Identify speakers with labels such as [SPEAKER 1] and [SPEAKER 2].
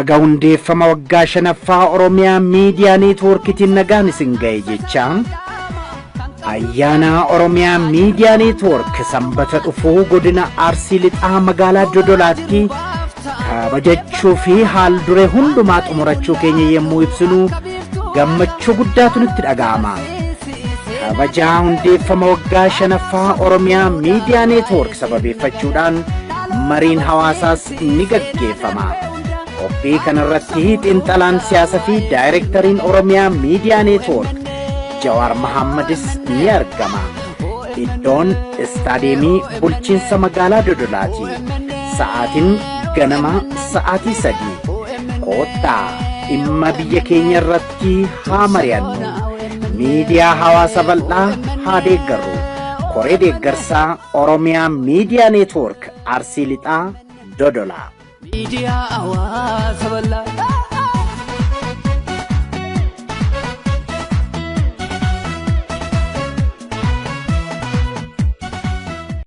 [SPEAKER 1] Baga hundeeffama waggaa shanaffaa Oromiyaa Miidiyaa Neetwoorkiitiin nagaan isin ga'e jecha, ayyaana Oromiyaa Miidiyaa Neetwoork Sanbata dhufuu godina Arsii Lixaa magaalaa Dodolaatti kabajachuu fi haal duree hundumaa xumurachuu keenya yommuu ibsinu gammachuu guddaatu nutti dhaga'ama. Kabajaa hundeeffama waggaa shanaffaa Oromiyaa Miidiyaa Neetwoork sababeeffachuudhaan mariin hawaasaas ni gaggeeffama. Qophii kanarratti xiinxalaan siyaasaa fi daayireektariin Oromiyaa Miidiyaa Neetwoork Jawaar Mahammadis ni argama. Iddoon istaadiyeemii bulchiinsa magaalaa Dodolaati. Sa'aatiin ganama sa'aatii 3. Koottaa dhimma biyya keenya irratti haa mari'annu. Miidiyaa hawaasa bal'aa haa deeggarru. Koree deeggarsaa Oromiyaa Miidiyaa Neetwoork Arsii Lixaa Dodolaa.
[SPEAKER 2] Miidiyaa hawaasa bal'aa.